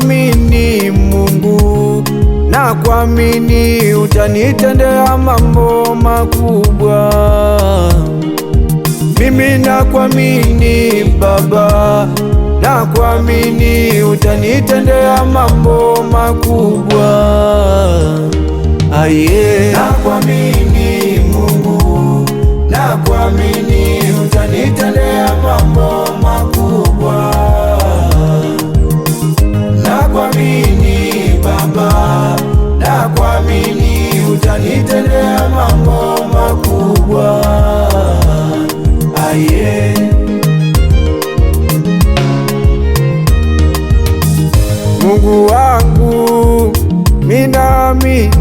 Nakuamini Mungu, nakuamini utanitendea mambo makubwa. Mimi nakuamini Baba, nakuamini utanitendea mambo makubwa. Aye, nakuamini Mungu, nakuamini utanitendea mambo makubwa. Nakuamini Baba, nakuamini utanitendea mambo makubwa. Aye. Mungu wangu, mimi naamini.